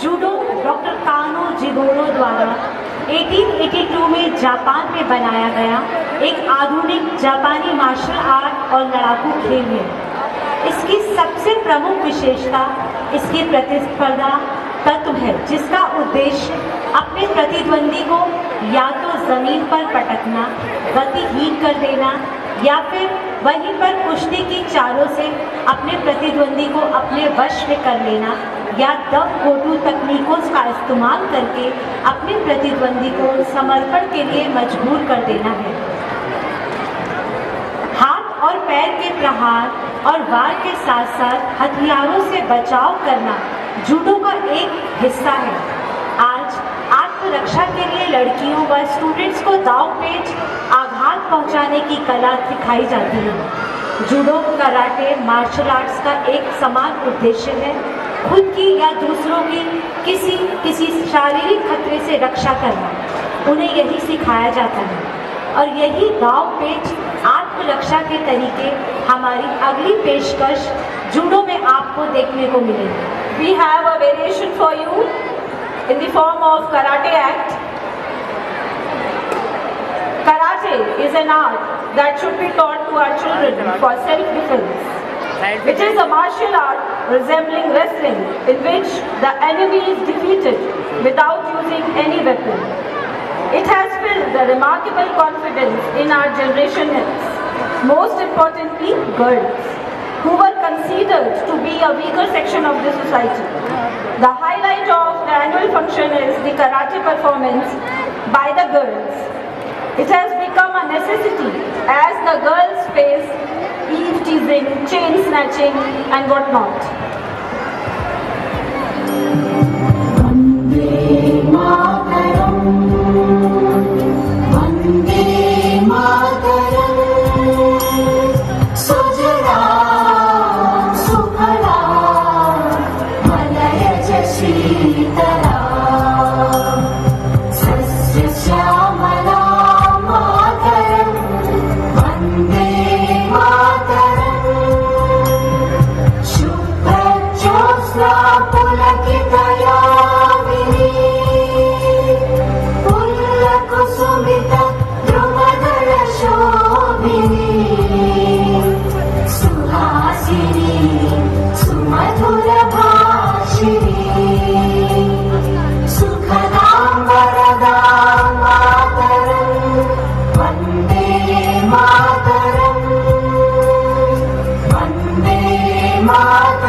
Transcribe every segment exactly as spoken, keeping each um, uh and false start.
Judo doctor कानो जिगोरो द्वारा eighteen eighty two में जापान में बनाया गया एक आधुनिक जापानी मार्शल आर्ट और लड़ाकू खेल है। इसकी सबसे प्रमुख विशेषता इसकी प्रतिस्पर्धा तत्व है, जिसका उद्देश्य अपने प्रतिद्वंदी को या तो जमीन पर पटकना, गतिहीन कर देना या फिर वहीं पर कुश्ती की चालों से अपने प्रतिद्वंदी को अपने वश में कर लेना या दम घोटू तकनीकों का इस्तेमाल करके अपने प्रतिद्वंदी को समर्पण के लिए मजबूर कर देना है। हाथ और पैर के प्रहार और वार के साथ-साथ हथियारों से बचाव करना जूडो का एक हिस्सा है। आज आत्मरक्षा के लिए लड़कियों व स्टूडेंट्स को दांव पेंच आघात पहुंचाने की कला सिखाई जाती है। जूडो, कराटे, मार्शल आर्ट्स का एक समान उद्देश्य है, खुद की या दूसरों की किसी, किसी शारीरिक खतरे से रक्षा करना। उन्हें यही सिखाया जाता है। और यही दांव पेंच आत्मरक्षा के तरीके हमारी अगली पेशकश जूडो में आपको देखने को मिलेंगे। We have a variation for you in the form of karate act. Karate is an art that should be taught to our children for self-defense. It is a martial art resembling wrestling in which the enemy is defeated without using any weapon. It has filled a remarkable confidence in our generation heads, most importantly, girls, who were considered to be a weaker section of the society. The highlight of the annual function is the karate performance by the girls. It has become a necessity as the girls face eve teasing, chain snatching, and whatnot. Vande मातरम्, वन्दे मातरम्। सुजलां सुफलां मलयज शीतलां सस्यश्यामलां मातरम्। वन्दे मातरम्। शुभ्रज्योत्स्ना पुलकितयामिनी। पुल्लकुसुमितद्रुमदलशोभिनी। सुहासिनी सुमधुरभाषिणी। सुखदां वरदां मातरम्। वन्दे मातरम्। वन्दे मातरम्।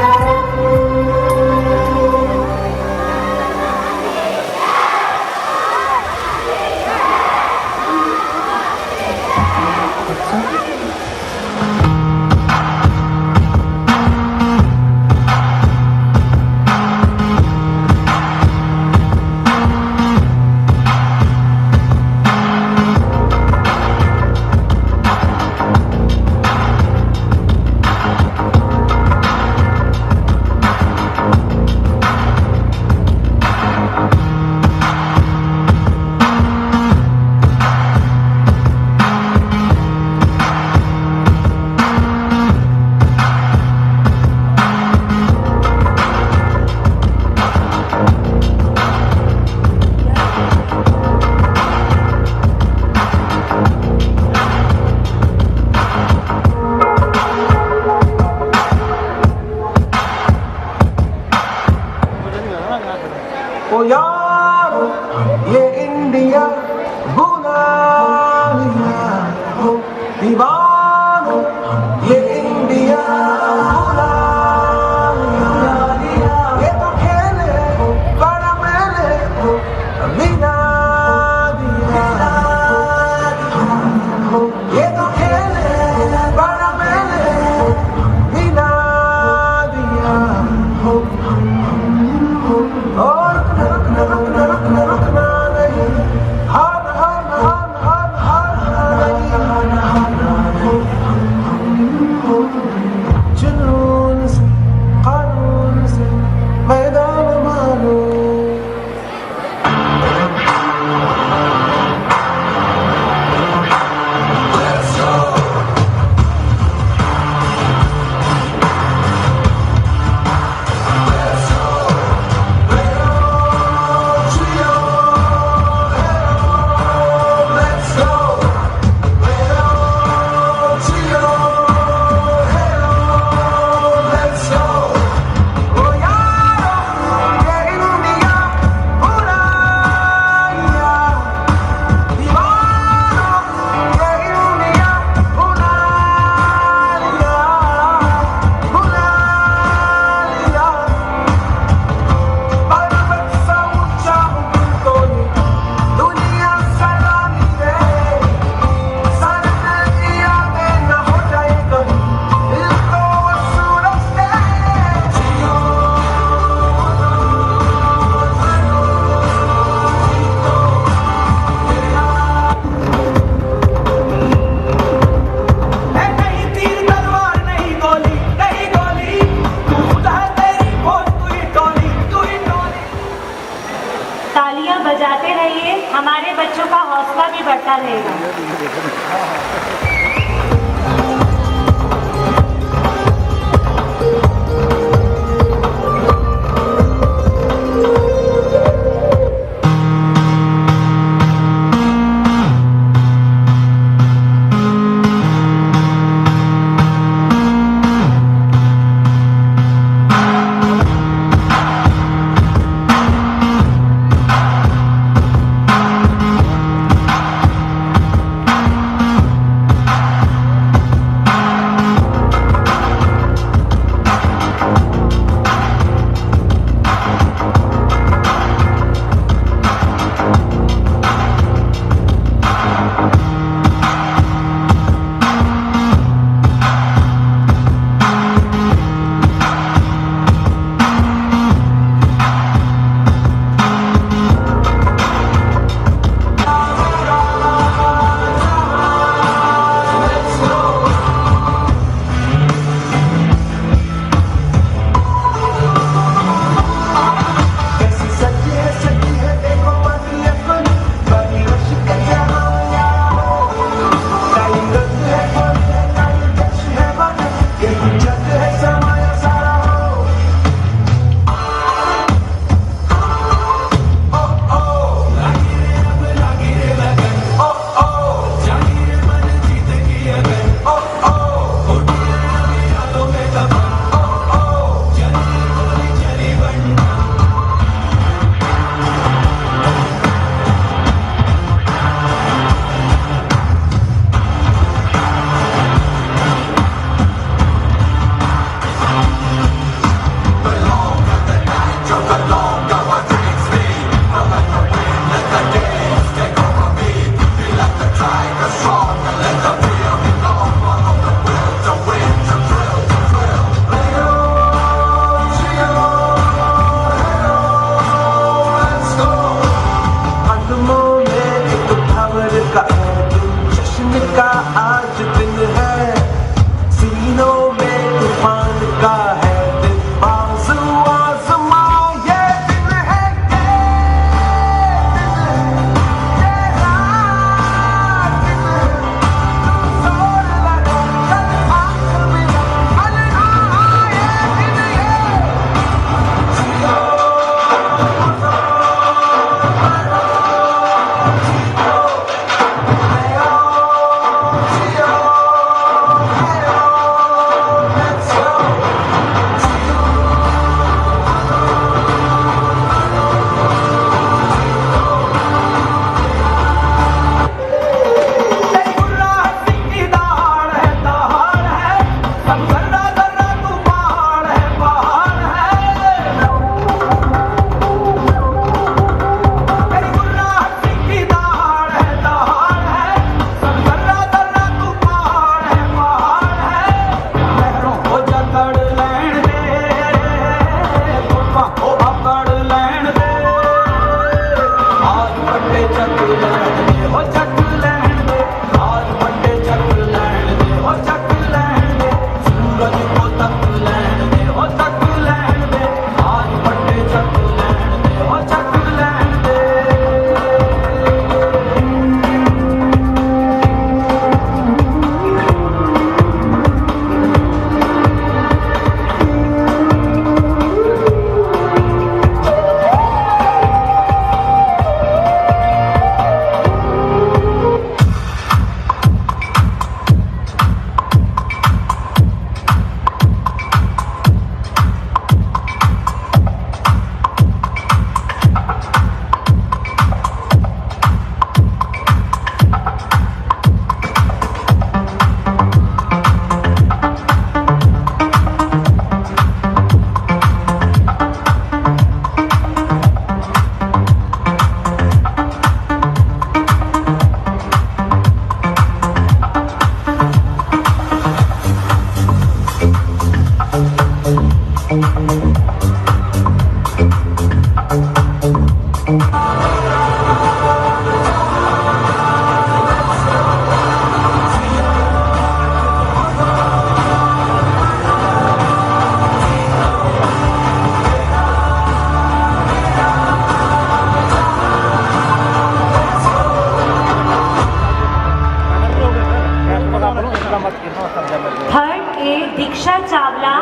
Third A दीक्षा चावला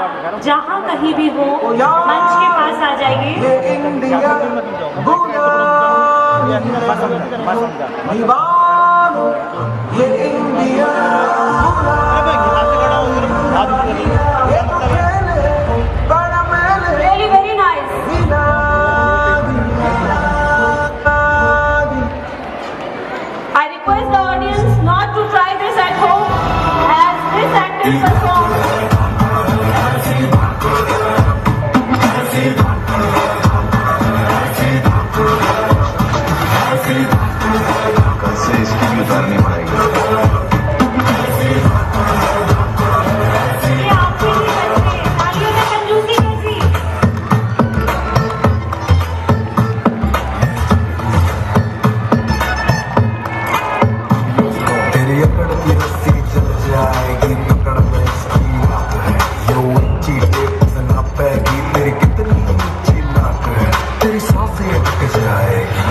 जहां कहीं भी हो मंच के पास आ जाइए। Really very nice. I request the audience not to try this at home, as this act is performed. ये आपके लिए कैसे? तालियों में कंजूसी कैसी? तेरी अकड़ की रस्सी जल जाएगी, पकड़ में इसकी आग है। ये ऊंची टेप से नापेगी, तेरी कितनी ऊंची नाक है। तेरी सांसें अटक जाएगी,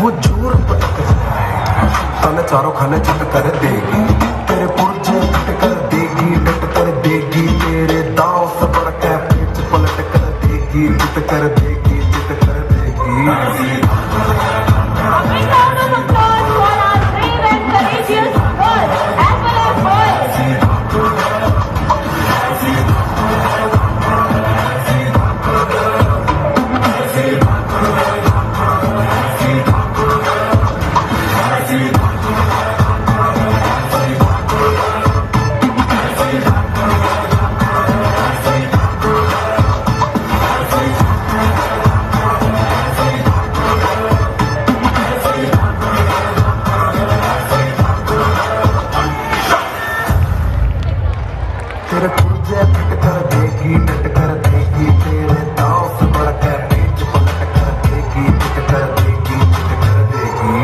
वो जोर पटक जाएगी। तने चारों खाने चट कर देगी, तेरे पुर्जे फिट कर देगी, डट कर देगी, तेरे दांव से बढ़ के पेच पलट कर देगी, चित कर देगी, चित कर देगी। A big round of applause for our brave and courageous girls as well as boys. तेरे पुर्जे फिट कर देगी, डट कर देगी, तेरे दांव से बढ़ के पेच पलट कर देगी, चित कर देगी, चित कर देगी।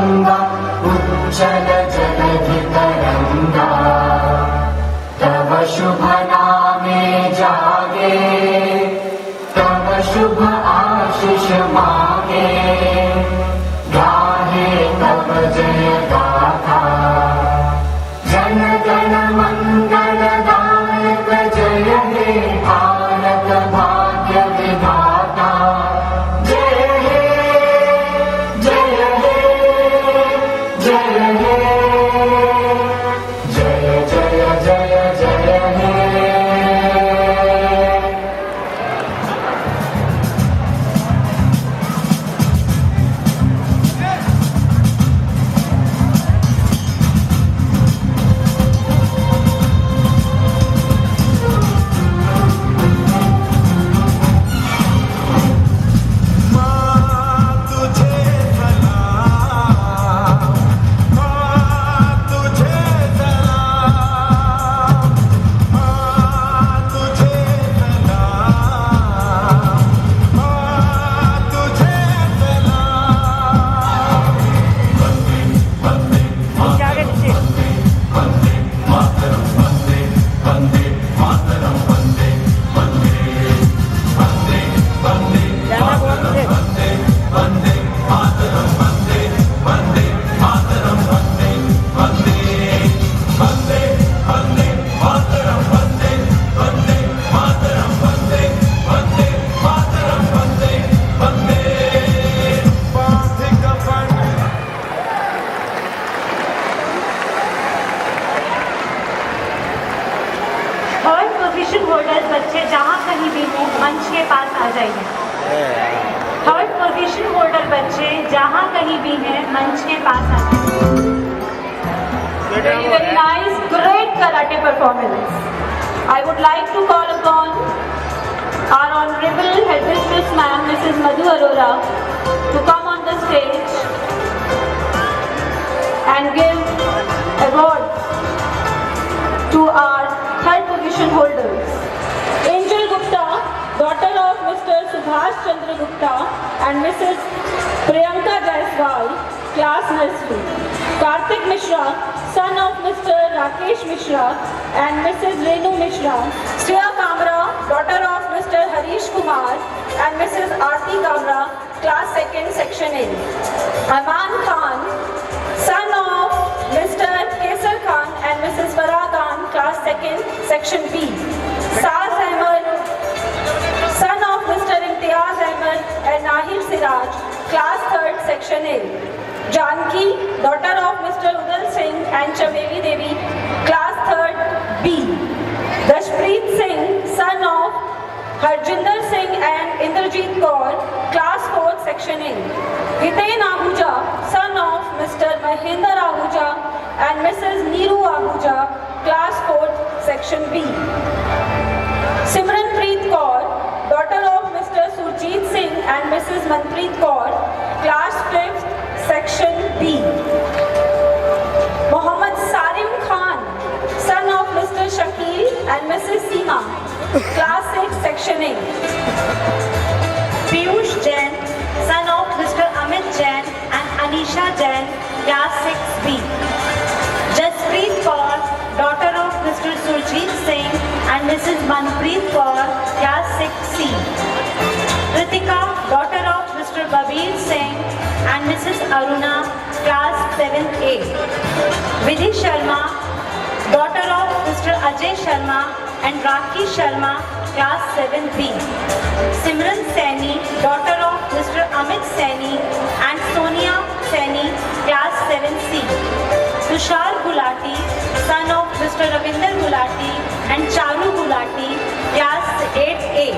उच्छल जलधि तरंगा, तव शुभ नामे जागे, तव शुभ आशीष मागे, गाहे तव जय गाथा। जन गण मंगल दायक जय हे भारत भाग्य विधाता। जय हे, जय हे, जय हे, जय जय जय जय हे। थर्ड पोजीशन होल्डर्स बच्चे जहाँ कहीं भी हो मंच के पास आ जाइए। थर्ड पोजीशन होल्डर बच्चे जहाँ कहीं भी हैं मंच के पास आ जाइए। Very, very nice, great karate performance. I would like to call upon our honorable headmistress ma'am, Missus Madhu Arora, to come on the stage and give award to our third position holders. Angel Gupta, daughter of Mister Subhash Chandra Gupta and Missus Priyanka Jaiswal, class nursery. Kartik Mishra, son of Mister Rakesh Mishra and Missus Renu Mishra. Shreya Kamra, daughter of Mister Harish Kumar and Missus Aarti Kamra, class second, section A. Aman Khan, son of Mister Kesar Khan and Missus Farah Khan, class second, section B. Saz Ahmed, son of Mister Imtiaz Ahmed and Nahid Siraj, class third, section A. Janki, daughter of Mister Udal Singh and Chameli Devi, class third B. Dashpreet Singh, son of Harjinder Singh and Indrajit Kaur, class fourth, section A. Hiten Ahuja, son of Mister Mahendra Ahuja and Missus Neeru Ahuja, class fourth, section B. Simranpreet Kaur, daughter of Mister Surjit Singh and Missus Manpreet Kaur, class fifth, section B. Mohammad Sarim Khan, son of Mister Shakil and Missus Seema, class six, section A. Piyush Jain, son of Mister Amit Jain and Anisha Jain, class six B. Jaspreet Kaur, daughter of Mister Surjit Singh and Missus Manpreet Kaur, class six C. Kritika, daughter of Mister Babir Singh and Missus Aruna, class seventh A. Vidhi Sharma, daughter of Mister Ajay Sharma and Rakhi Sharma, class seven B. Simran Saini, daughter of Mister Amit Saini and Sonia Saini, class seven C. Tushar Gulati, son of Mister Ravinder Gulati and Charu Gulati, class eight A.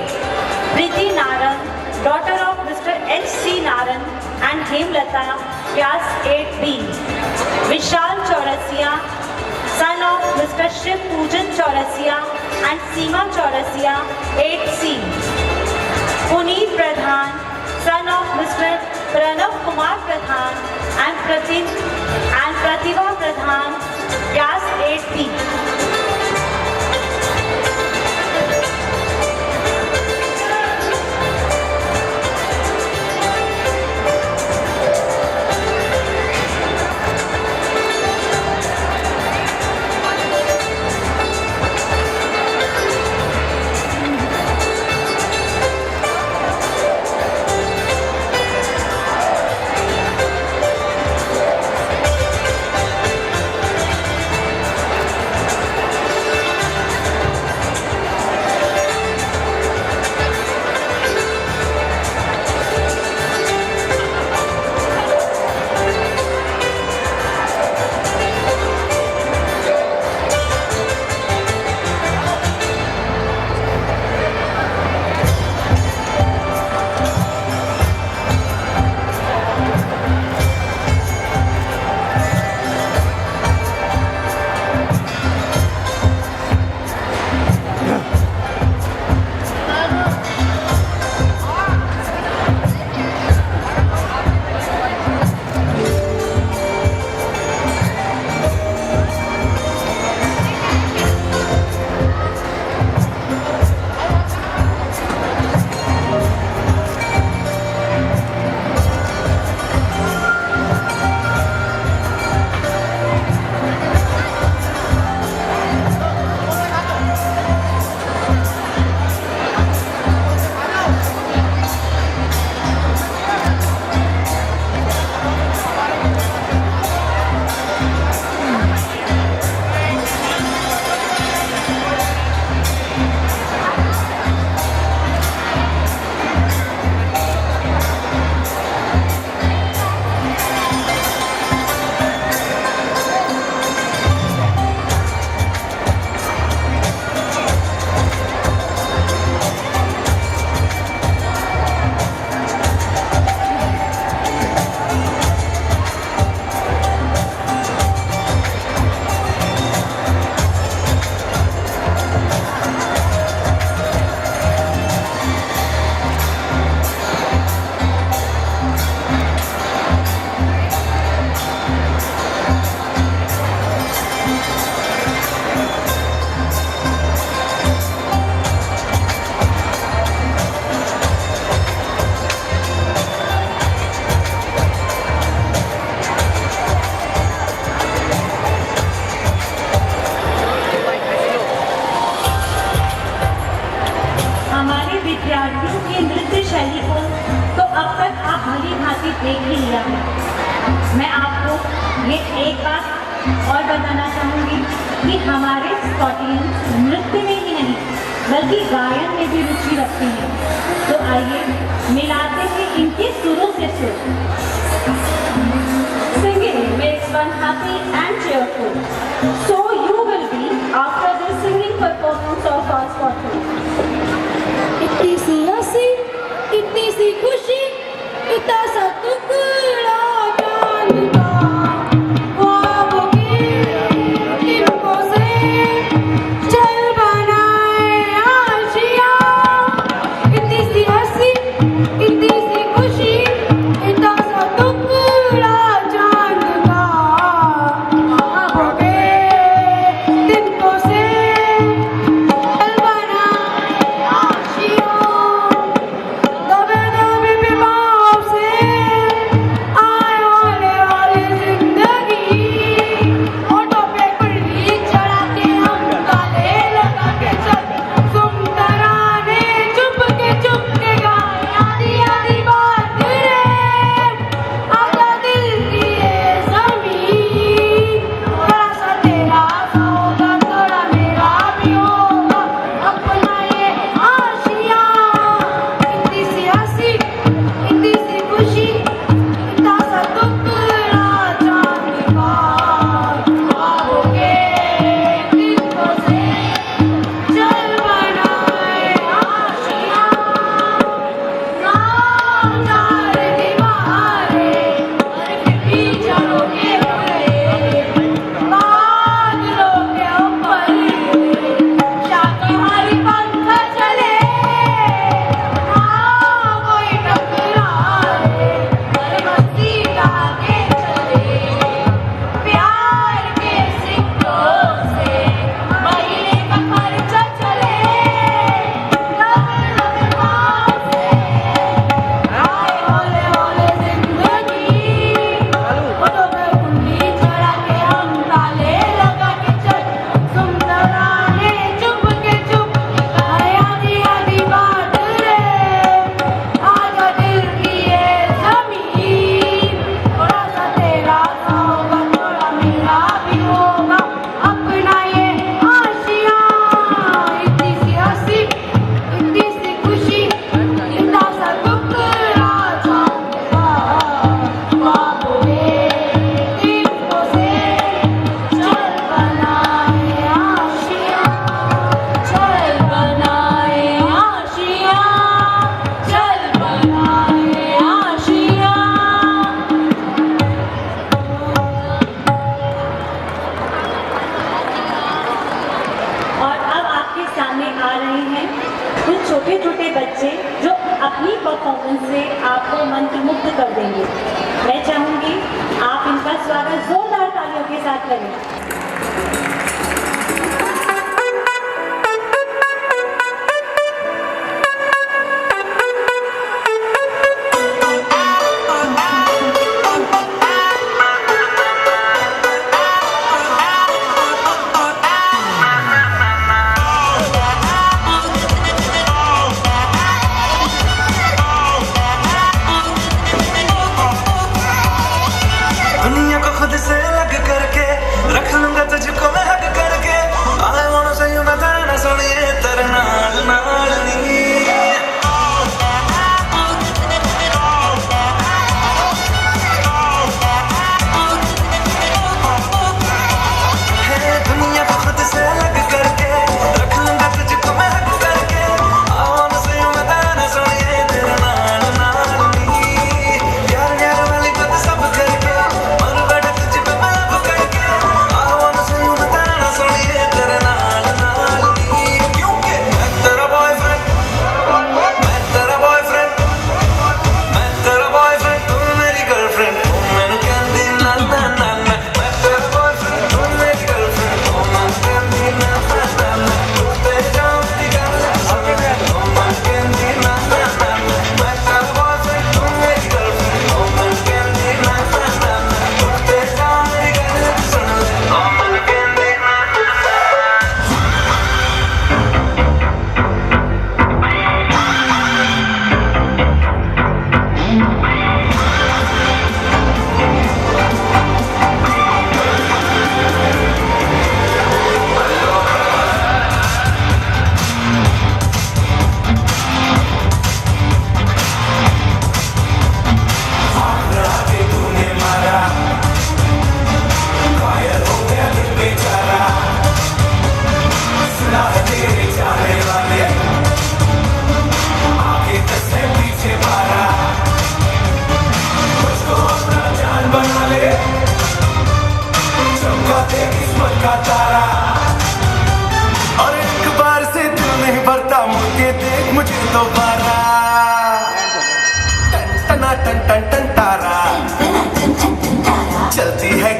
Preeti Naran, daughter of Mister H C Naran and Hemlata, class eight B. Vishal Chaurasia, son of Mister Shiv Pujan Chaurasia and Seema Chaurasia, eight C. Puneet Pradhan, son of Mister Pranav Kumar Pradhan and Pratin-, and Pratibha Pradhan, class eight B. ये एक बात और बताना चाहूंगी कि हमारे स्कॉटियंस नृत्य में ही नहीं, बल्कि गायन में भी रुचि रखते हैं। तो आइए, मिलाते हैं इनके सुरों से सुर। Singing makes one happy and cheerful. So you will be after this singing performance of our Scotland. इतनी सी हंसी, इतनी सी खुशी, इतना सा टुकड़ा चांद का। ख्वाबों के तिनकों से चल बनाए आशियां। इतनी सी हंसी, इतनी सी खुशी, इतना सा टुकड़ा चांद का। ख्वाबों के तिनकों से चल बनाए आशियां। दबे दबे बेबाव से आए हौले हौले जिंदगी। होठों पे कुल्ली चढ़ा के हम ताले लगा के चल। तुम तराने चुप के चुप के गाए, आधी आधी बात रे। आजा दिल की ये जमीन, थोड़ा सा तेरा होगा, थोड़ा मेरा भी होगा। अपना ये आशियां, इतनी सी हंसी, इतनी सी खुशी, इतना सा टुकड़ा चांद का। ख्वाबों के तिनकों से चल बनाए आशियां। प्यार के सिक्कों से महीने का खर्चा चले। अपना ये आशियां, इतनी सी हंसी, इतनी सी खुशी, इतना सा टुकड़ा चांद का। ख्वाबों के तिनकों से चल बनाए आशियां, चल बनाए आशियां, चल बनाए आशियां। और अब आपके सामने आ रहे हैं कुछ छोटे-छोटे बच्चे जो अपनी परफॉर्मेंस से आपको मंत्रमुग्ध कर देंगे। मैं चाहूंगी आप इनका स्वागत जोरदार तालियों के साथ करें। दुनिया को खुद से अलग करके रख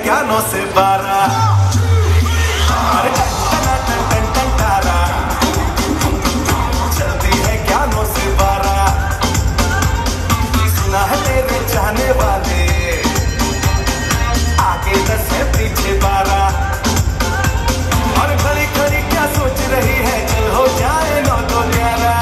क्या नौ से बारह? अरे टन टन टन टन टन तारा, चलती है क्या नौ से बारह? सुना है तेरे चाहने वाले, आगे दस है पीछे बारह। अरे खड़ी खड़ी क्या सोच रही है, चल हो जाए नौ दो ग्यारह।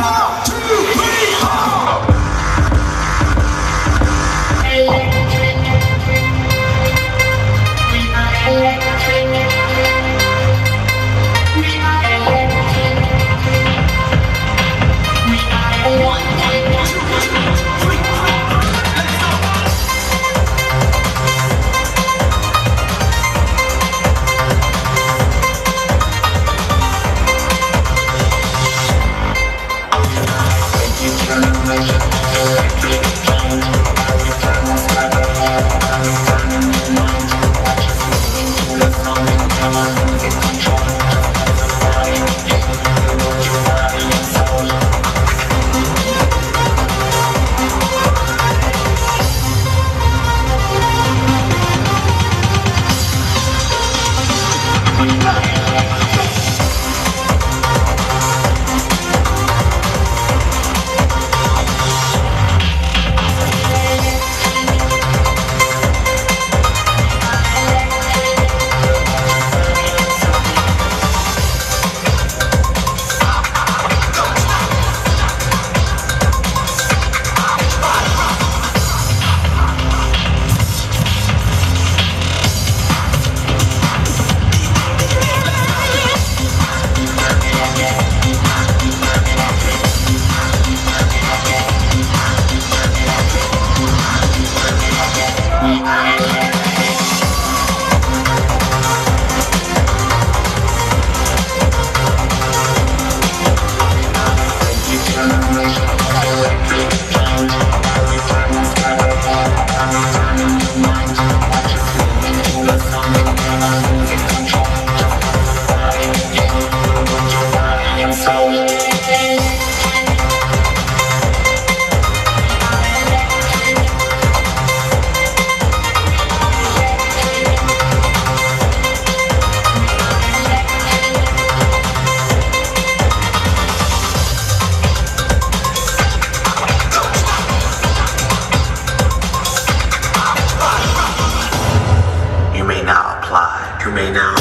You may now apply. You may now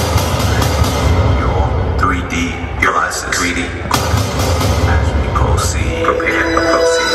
your three D glasses. Three D. As we proceed, prepare to proceed.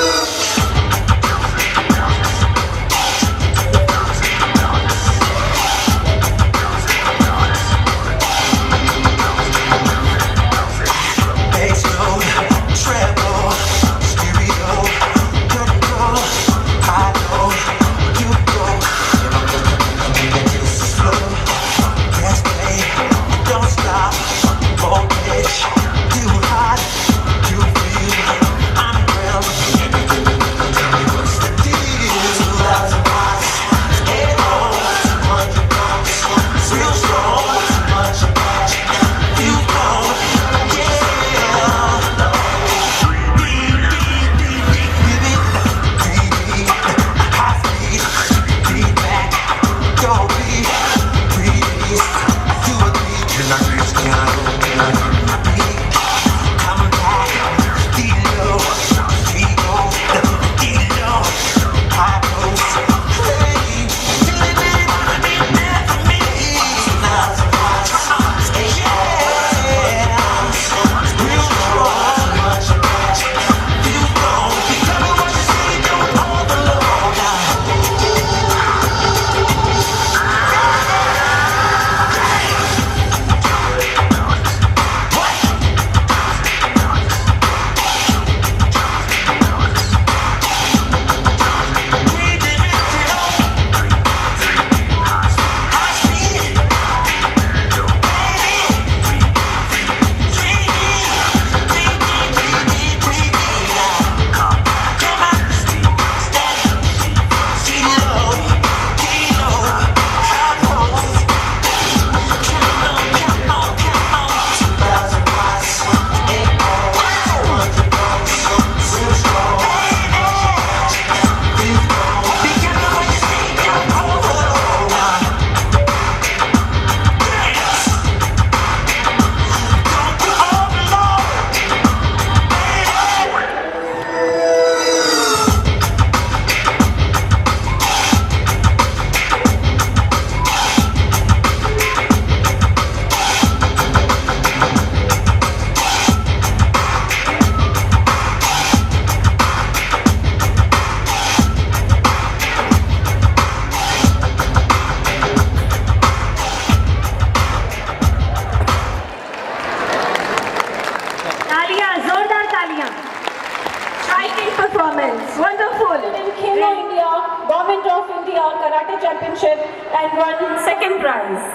prize.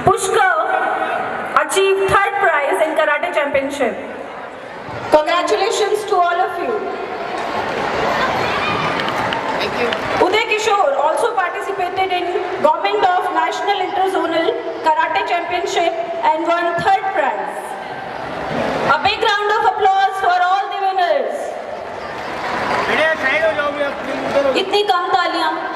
Pushkar achieved third prize in Karate Championship. Congratulations to all of you. Thank you. Uday Kishore also participated in Government of National Interzonal Karate Championship and won third prize. A big round of applause for all the winners. इतनी कम तालियां।